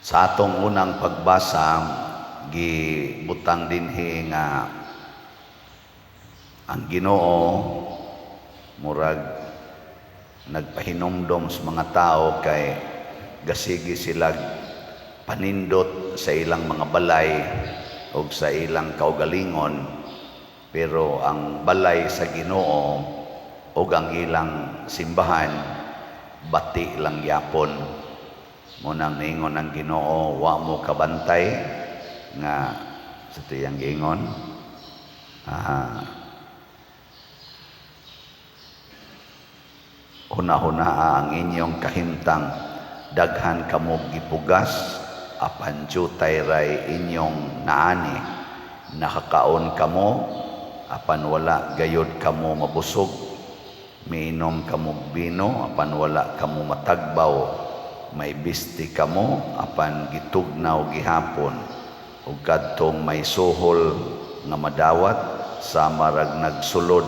Sa atong unang pagbasa, gibutang dinhi nga ang Ginoo murag nagpahinumdom sa mga tao kay gasigi sila panindot sa ilang mga balay o sa ilang kaugalingon, pero ang balay sa Ginoo o ang ilang simbahan bati lang yapon. Munang niingon ang Ginoo, wa mo kabantay nga sa tuyang giingon, huna-hunaa ang inyong kahimtang, daghan kamo gipugas apan jutay ray inyong naani, nakakaon kamo apan wala gayod kamo mabusog, miinom kamo bino apan wala kamo matagbaw, may bisti kamo apan gitugnaw gihapon, ug kadtong may suhol nga madawat sama rag nagsulod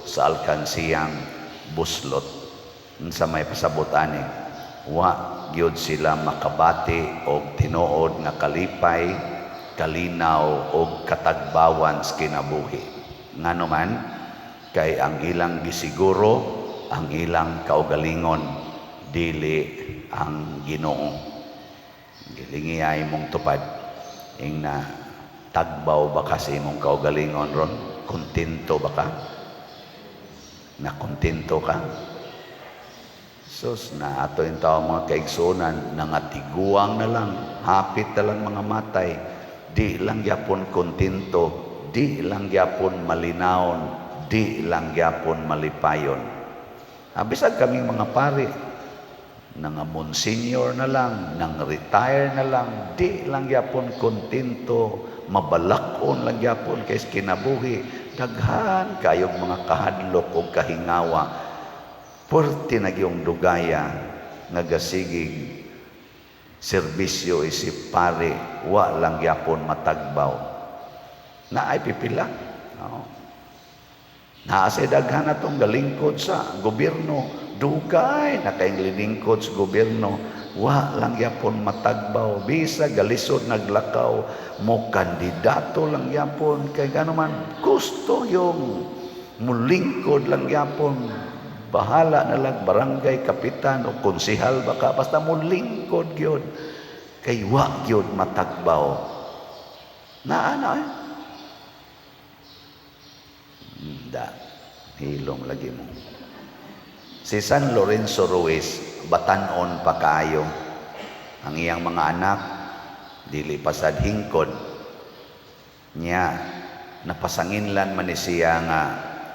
sa alkansiyang buslot. Unsa may pasabot ani? Wa gyud sila makabati og tinuod nga kalipay, kalinaw og katagbawan sa kinabuhi. Ngano man? Kay ang ilang gisiguro ang ilang kaugalingon, dili ang Ginoo. Gilingi ay mong tupad ing na tagbaw ba kasi imong kaugalingon ron? Kontento ba ka? Na kontento ka? Sus, na ato yung tao mga kaigsunan, nangatiguang na lang, hapit na lang mga matay, di lang gyapon kontento, di lang gyapon malinawon, di lang gyapon malipayon. Bisag kaming mga pari, nga monsignor na lang, nang retire na lang, di lang gyapon kontento, mabalakon lang gyapon kay kinabuhi, daghan kayog mga kahadlok o kahingawa. Puwerte na gyung dugaya nga gasigig serbisyo isip pare, wa lang gyapon matagbaw. Naay pipila. No. Naa say daghan atong galingkod sa gobyerno, dugay na kayong lilingkod sa gobyerno, wa lang gyapon matagbaw, bisa galisod naglakaw, mo kandidato lang gyapon kay gano man gusto yung mulingkod lang gyapon, bahala na lang barangay kapitan o konsehal baka, basta mulingkod gyud kay wa gyud matagbaw. Naa na eh. Da, hilom lagi mo. Si San Lorenzo Ruiz, batanon pa kaayo. Ang iyang mga anak, dili pa sad hingkod. Nya, napasanginlan man ni siya nga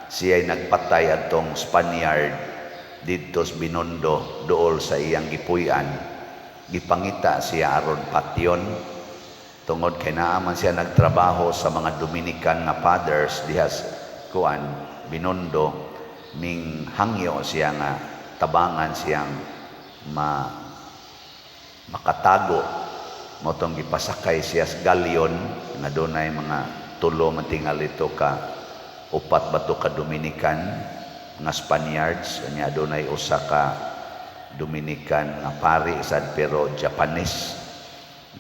siya'y nagpatay atong Spaniard didto sa Binondo, dool sa iyang gipuy-an. Gipangita siya aron patyon, tungod kay naa man siya nagtrabaho sa mga Dominican nga fathers diha sa kuan Binondo, ming hangyo siya nga tabangan siyang makatago. Motong gipasakay siya sa galyon nga dunay mga tulo matingal ito ka upat bato ka Dominican nga Spaniards, nya dunay usa ka Dominican nga pari sad pero Japanese.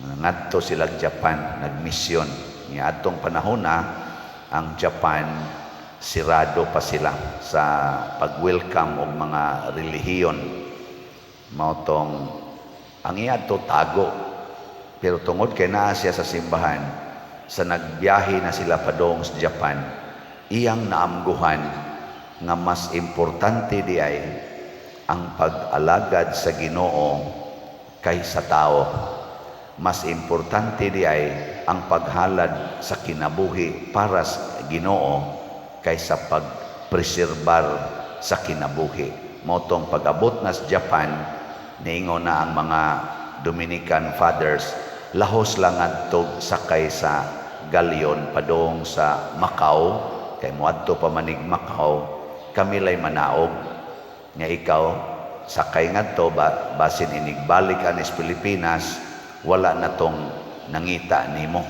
Ngadto sila Japan nagmisyon. Nya adtong panahon na ang Japan sirado pa sila sa pag-welcome og mga relihiyon. Mao tong ang iya adto tago, pero tungod kay naa siya sa simbahan, sa nagbiyahe na sila padung sa Japan, iyang naamguhan nga mas importante di ay ang pag-alagad sa Ginoo kaysa tao. Mas importante di ay ang paghalad sa kinabuhi para sa Ginoo kaysa pagpreserbar sa kinabuhi. Motong pag-abot na sa Japan, niingon na ang mga Dominican fathers, lahos lang adtog sakay sa galyon padung sa Macau, kay moadto pa manig Macau, kami lay manaog. Nga ikaw sakay ngadto ba, basin inigbalik anis Pilipinas, wala na tong nangita nimo.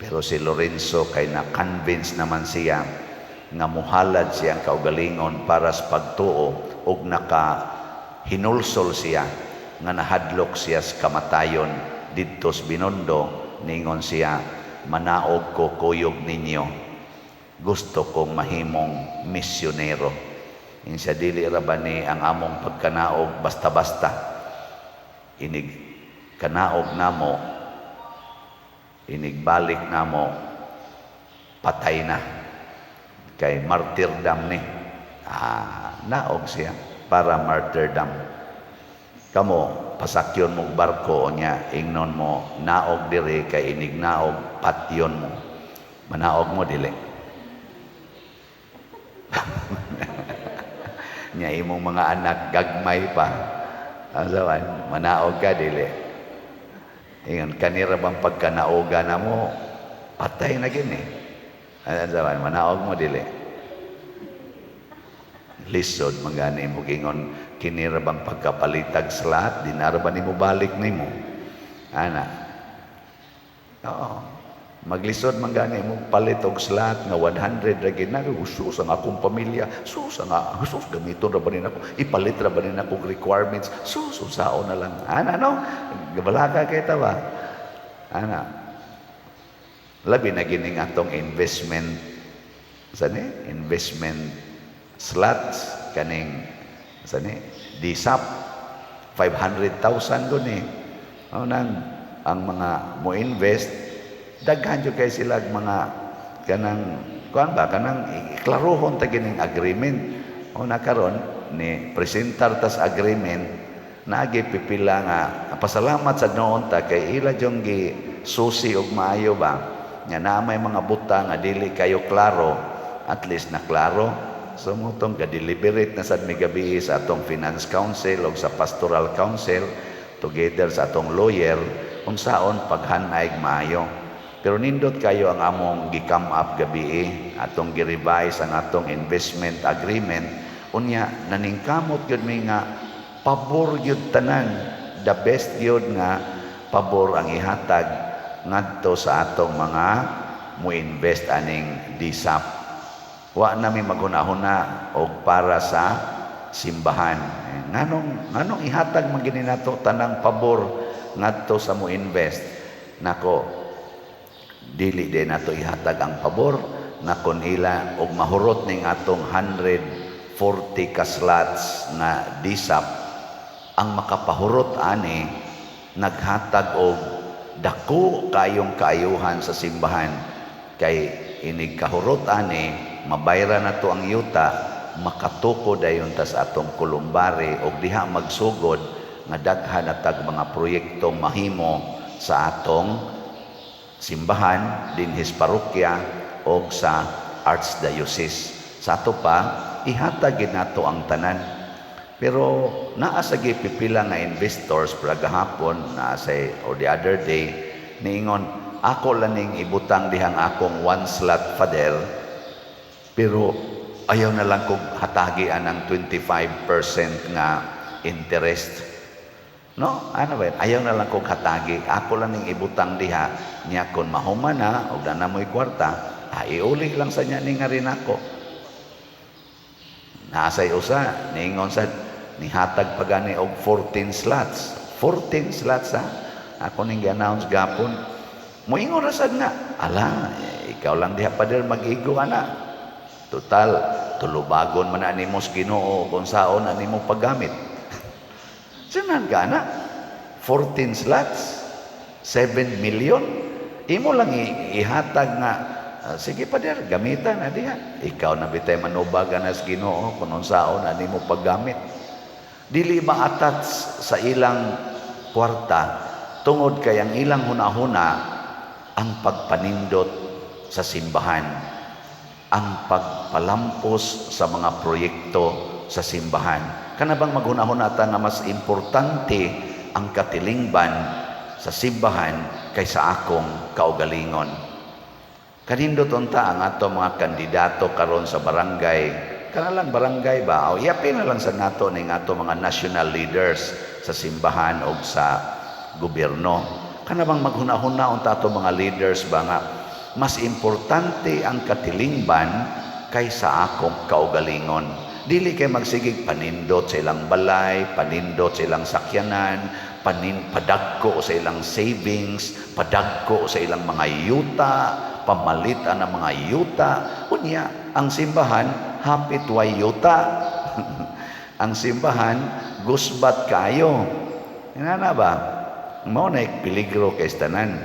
Pero si Lorenzo kay na-convince naman siya nga muhalad siyang kaugalingon para sa pagtuo, ug naka hinulsol siya nga nahadlok siya sa kamatayon didto sa Binondo, ningon siya, "Manaog ko kuyog ninyo. Gusto kong mahimong misyonero." Insa, dili ra ba ni ang among pagkanaog basta-basta? Inig kanaog namo, inig balik namo, patay na. Kay martyrdom ni. Ah, naog siya para martyrdom. Kamo, pasakyon mo barko niya, ingnon mo, "Naog diri kay inig naog, patyon mo." Manaog mo, dili? Nya imong mga anak gagmay pa. Asawan, manaog ka, dili? Ingon, kanira bang pagkanaoga na mo, patay na gini. Asawan, manaog mo, dili? Lisod mangani mo gingon, kinira bang pagkapalitag slot, dinara ba nimo balik nimo? Ana. Oo. Maglisod man gani mo palit og slot nga 100 ra gid na, sus, ang akong pamilya, sus, ang sus, gamiton ra ba ni nako, ipalit ra ba ni nako requirements, sus, unsaon na lang. Ana, no? Gabalaka kay ta ba? Ana. Labi na gining atong investment sa ni investment slots kaning sa ni DSAP 500,000 ko ni. O nang ang mga mo invest, daghan jud kay sila mga kanang kuan ba, kanang iklarohon ta gining agreement. O na karon ni presentar tas agreement, naagi pipila nga pasalamat sa noon ta kay ila jung gi susi og maayo ba nga naa may mga butang nga dili kayo klaro, at least na klaro. So motong ga-deliberate na sad mi gabi sa atong finance council og sa pastoral council together sa atong lawyer unsaon paghanay maayo. Pero nindot kayo ang among gi-come up gabi, atong gi-revise ang atong investment agreement. Unya naningkamot gyud mi nga pabor gyud tanan, the best gyud nga pabor ang ihatag ngadto sa atong mga mo-invest aning DSAP. Wa na mi maghuna-huna og para sa simbahan. Eh, nganong nganong ihatag man gini nato tanang pabor ngadto sa mo invest? Nako, dili din nato ihatag ang pabor na kon ila og mahurot ning atong 140 ka slots na DSAP. Ang makapahurot ani, naghatag og dako kayong kaayuhan sa simbahan, kay inig kahurot ani, mabayra na to ang yuta, makatuko dayon tas atong kolumbari og diha magsugod nga daghan na tag mga proyektong mahimo sa atong simbahan dinhis parokya og sa archdiocese. Sa ato pa, ihatag gid nato ang tanan. Pero naa sa pipila nga investors pra gahapon naa say or the other day niingon, "Ako lang ning ibutang dihang akong one slot, Father, pero ayaw na lang kog hatagi ang 25% nga interest." No, ano ba yun? "Ayaw na lang kog hatagi. Ako lang ning ibutang diha niya, kon mahuman na og na mo'y kwarta, ah, iuli lang sa niya ni nga rin ako." Naasay usa, niingon sa nihatag pa gani og 14 slots. 14 slots ha. Ako ning gi-announce gapon. Moingon ra sad nga, "Ala, eh, ikaw lang diha, Pader, mag-igo ana. Total, tulubagon man na nimo sa Ginoo kung saon na nimo paggamit." Sinan ka na. 14 slots, 7 million. Imo lang ihatag nga, "Ah, sige Pader, gamitan na diha. Ikaw na bitay manubagan na sa Ginoo kung unsaon na nimo paggamit." Dili ma-attach sa ilang kwarta tungod kay ang ilang hunahuna ang pagpanindot sa simbahan, ang pagpalampos sa mga proyekto sa simbahan. Kana bang maghunahuna ta nga mas importante ang katilingban sa simbahan kaysa akong kaugalingon? Kanindot unta ang ato mga kandidato karon sa barangay. Kana lang barangay ba? O iapil na lang sa nato ning ato mga national leaders sa simbahan o sa gobyerno. Kana bang maghunahuna unta ato mga leaders ba nga mas importante ang katilingban kaysa akong kaugalingon? Dili kay magsigig panindot sa ilang balay, panindot sa ilang sakyanan, padagko sa ilang savings, padagko sa ilang mga yuta, pamalitan ang mga yuta. Unya, ang simbahan hapit way yuta. Ang simbahan gusbat kayo. Inana ba? Mao na peligro kay tanan.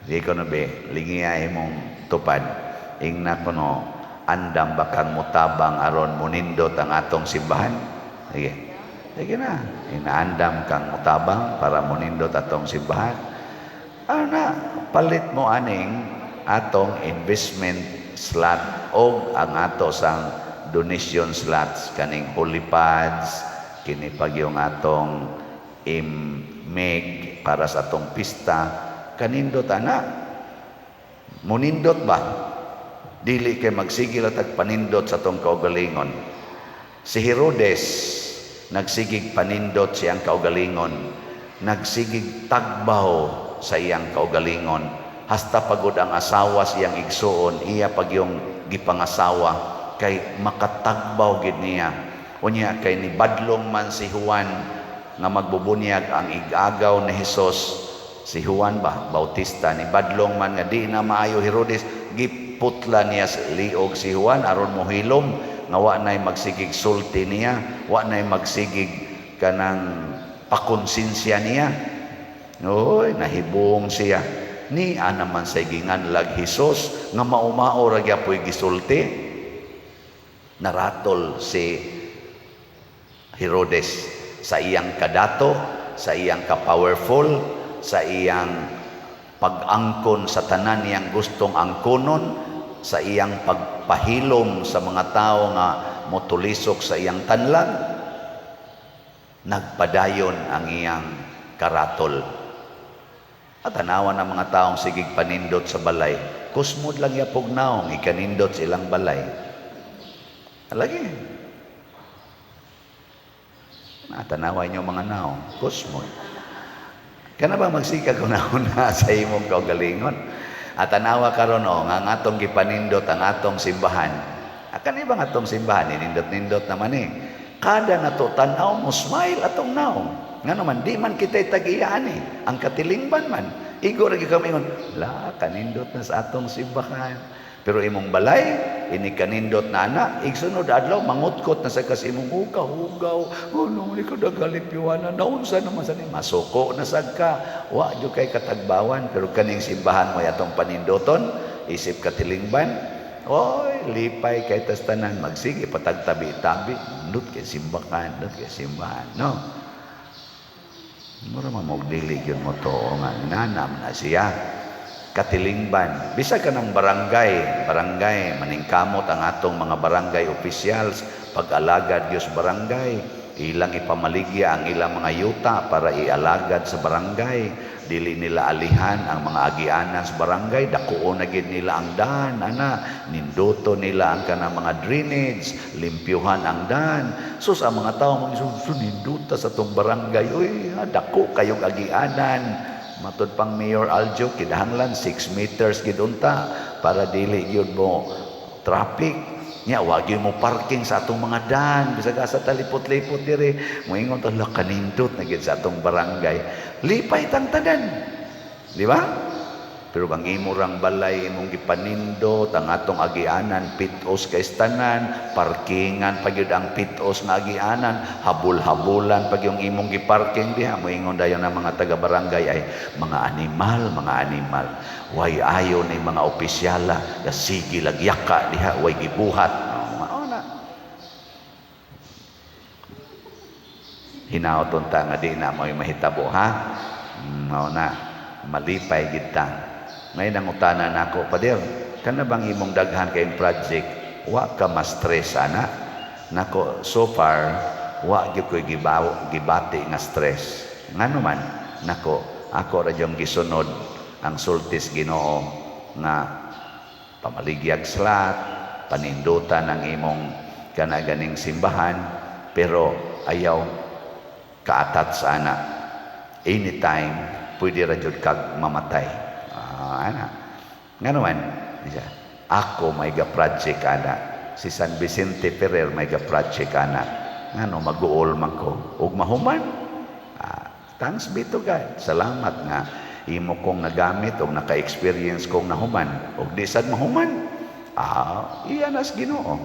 Di ko na be, lingiya imong tupad. Ingna kuno, andam ba kang mutabang aron munindot ang atong simbahan? Sige. Sige na. Inaandam kang mutabang para munindot atong simbahan. Ano na, palit mo aning atong investment slot o ang ato sang donation slots kaning holy pads, kini pag yung atong imeg para sa atong pista, kanindot ana. Munindot ba? Dili kay magsigil at panindot sa atong kaugalingon. Si Herodes nagsigig panindot siyang kaugalingon, nagsigig tagbaw sa iyang kaugalingon, hasta pagod ang asawa siyang igsuon, iya pag yung gipangasawa kay makatagbaw gid niya. Unya kay ni badlong man si Juan nga magbubunyag ang igagaw ni Hesus, si Juan ba Bautista, ni badlong man nga di na maayo Herodes, giputla niya sa liog si Juan aron mohilom nga wa nay magsigig sulti niya, wa nay magsigig kanang pakonsensya niya. Oy, nahibong siya. Ni naman sa ginganlag Hesus nga maumao ra gyapoy gisulti. Naratol si Herodes sa iyang kadato, sa iyang ka-powerful, sa iyang pag-angkon sa tanan niyang gustong angkonon, sa iyang pagpahilom sa mga tao nga motulisok sa iyang tanlag. Nagpadayon ang iyang karatol. At tanawan ang mga taong sigig panindot sa balay, kusmod lang yapog naong ikanindot sa ilang balay. Lagi. Natanawan niyo mga naong, kusmod. Kana ba magsikag una sa imong kaugalingon? At tanawa karon o nga ang atong gipanindot ang atong simbahan. Akan ibang atong simbahan ninindot-nindot naman eh. Kada nato tan-aw mo, smile atong naong. Nga naman di man kita'y tagiyaan eh. Ang katilingban man. Igo ra gyud kami ingon, la kanindot na sa atong simbahan. Pero imong balay, ini kanindot na ana, igsunod adlaw mangutkot na sa kas imong hugaw, hugaw. Oh no, ni ko dagalipyuan naunsa naman sa ni masuko na sad ka. Wa jud kay katagbawan, pero kaning simbahan mo atong panindoton, isip katilingban. Oy, lipay kay tas tanan magsige patagtabi-tabi, nindot kay simbahan, nindot kay simbahan, no. Mura man og dili gyud mo to nga nanam na siya. Katilingban. Bisag ka ng barangay, barangay, maningkamot ang atong mga barangay officials, pag-alagad Diyos barangay, ilang ipamaligya ang ilang mga yuta para ialagad sa barangay. Dili nila alihan ang mga agianan sa barangay, dakuon na gid nila ang daan, ana, ninduto nila ang kanang mga drainage, limpyuhan ang daan. Sus, ang mga tao mga ninduta sa tong barangay, uy, dako kayong agianan. Matud pang Mayor Aljo, kinahanglan 6 meters gid unta para dili gyud mo traffic. Nya wa gyud mo parking sa atong mga dan, bisag asa talipot-lipot dire. Moingon ta, "La, kanindot na gid sa atong barangay." Lipay tang tanan. Di ba? Pero ang imo rang balay imong gipanindot, ang atong agianan pitos kay tanan, parkingan pa gyud ang pitos nga agianan, habol-habulan pag yung imong giparking diha, moingon dayon ang mga taga-barangay ay mga animal, mga animal. Way ayo ni mga opisyala, sige lagyaka diha, way gibuhat. Oh, mao na. Hinaot unta nga di na mo'y mahitabo, ha? Mao na, malipay gid ta. Ngayon ang utana nako, Pader, kana bang imong daghan kayong project, wa ka ma-stress ana? Nako, so far, wa gyud ko'y gibati nga stress. Ngano man, nako, ako ra gyud gisunod ang sultis Ginoo nga pamaligyag slat, panindutan ang imong kanaganing simbahan, pero ayaw kaatat sa ana. Anytime, pwede ra jud kag mamatay. Ana. Nga naman, siya, ako may ga-project ana. Si San Vicente Ferrer may ga-project ana. Ngano mag-uol man ko ug mahuman. Ah, thanks be to God. Salamat nga imo kong nagamit og naka-experience kong nahuman og di sad mahuman. Ah, iya nas Ginoo.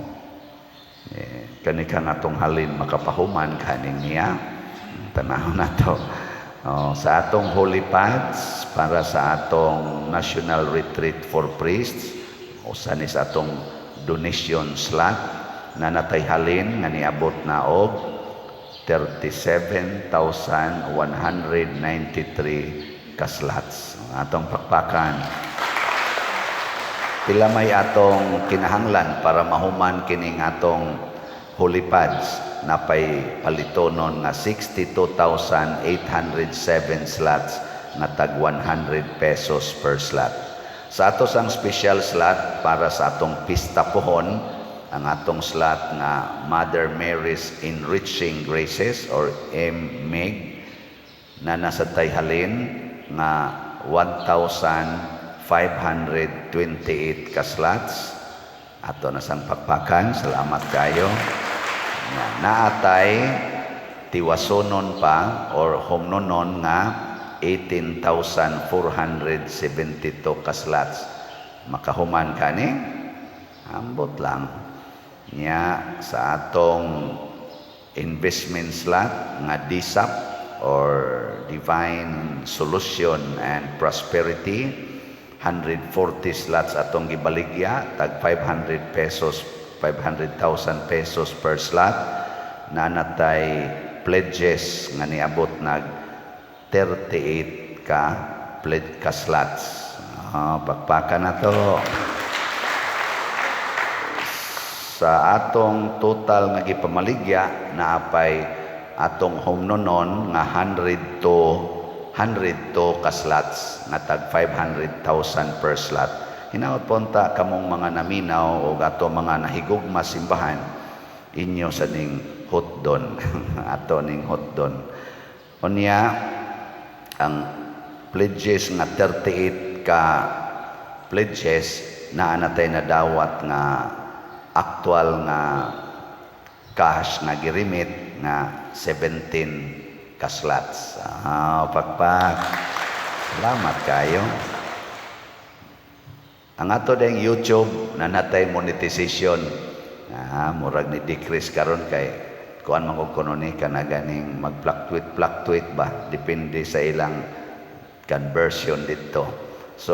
Eh, kani ka nga atong halin makapahuman kaning niya. Tanaw na to. Oh, sa atong holy pads para sa atong National Retreat for Priests, usa ni sa atong donation slot na natay halin nga niabot na og 37,193 ka slots. Atong pakpakan. Pila may atong kinahanglan para mahuman kining atong holy pads? Napay palitonon nga 62,807 slots nga tag 100 pesos per slot. Sa ato sang special slot para sa atong pista pohon, ang atong slot nga Mother Mary's Enriching Graces or MMEG, na nasa halin nga 1,528 ka slots. Ato na sang pakpakan, salamat kayo. Naatay tiwasonon pa or humnonon nga 18,472 ka slots. Makahuman kani? Ambot lang. Nya sa atong investment slot nga DSAP or Divine Solution and Prosperity, 140 slots atong gibaligya tag 500 pesos, 500,000 pesos per slot, na natay pledges nga niabot nag 38 ka pledge ka slots. Ah, pakpakan na to. Sa atong total nga gipamaligya, naapay atong humnonon nga 100 to 102 ka slots nga tag 500,000 per slot. Hinaot punta kamong mga naminaw o ato mga nahigugma simbahan, inyo sa ning hotdon, ato ning hotdon. Unya ang pledges nga 38 ka pledges, naa natay nadawat nga actual nga cash nga giremit nga 17 ka slots. Ah, pakpak. Salamat kayo. Ang ato ding YouTube na natay monetization. Ah, murag ni decrease karon kay kuan man kuno ni kana ganing mag-fluctuate fluctuate ba, depende sa ilang conversion dito. So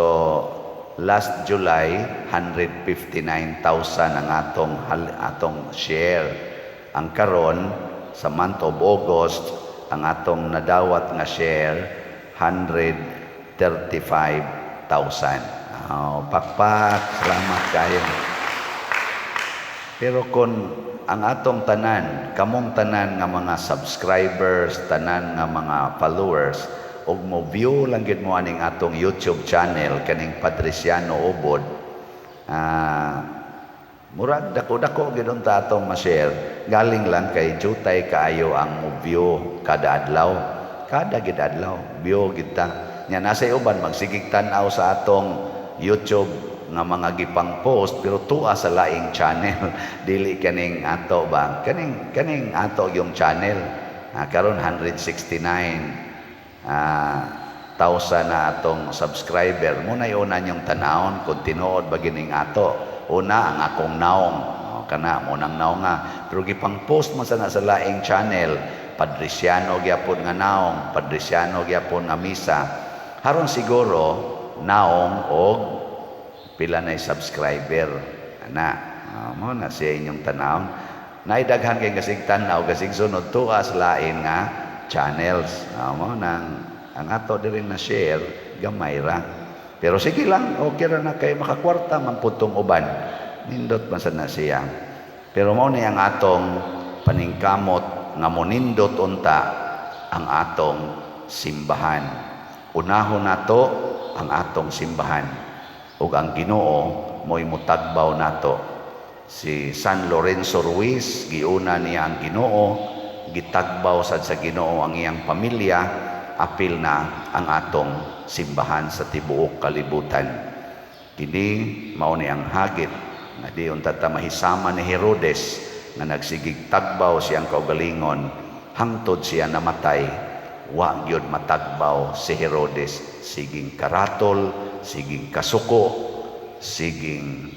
last July, 159,000 ang atong share. Ang karon sa month of August, ang atong nadawat nga share 135,000. Oh, pakpak, salamat kayo. Pero kung ang atong tanan, kamong tanan nga mga subscribers, tanan nga mga followers, ug mo view lang gid mo aning atong YouTube channel kaning Padriciano Ubod, murag dako-dako gid unta atong ma-share, galing lang kay jutay kaayo ang mo view kada adlaw. Kada gid adlaw, view gid ta. Nya nasa uban magsigig tan-aw sa atong YouTube nga mga gipang post, pero tuwa sa laing channel, dili kaning ato ba, kaning ato yung channel. Karon 169 thousand na atong subscriber mo na una yung tanawon kung tinuod ba gining ato. Una ang akong naong, oh, kana mo nang naong nga, pero gipang post man sana sa laing channel, Padriciano gyapon nga naong, Padriciano gyapon nga misa. Haron siguro naong og pila na subscriber ana, mo na siya inyong tanawon. Naidaghan kay gasig tan-aw, gasig sunod tuas lain nga channels. Mo nang ang ato diri na share gamay ra, pero sige lang, okay ra na kay makakwarta man pud tong uban. Nindot man sad na siya, pero mao ni ang atong paningkamot nga monindot unta ang atong simbahan. Unahon nato ang atong simbahan ug ang Ginoo mo'y mutagbaw nato. Si San Lorenzo Ruiz, giuna niya ang Ginoo, gitagbaw sad sa Ginoo ang iyang pamilya, apil na ang atong simbahan sa tibuok kalibutan. Kini mao ni ang hagit Nga di unta ta mahisama ni Herodes nga nagsigig tagbaw siyang kaugalingon hangtod siya namatay. Wa gyud matagbaw si Herodes, siging karatol, siging kasuko, siging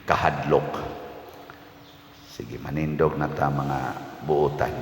kahadlok. Sige, manindog na ta, mga buutan.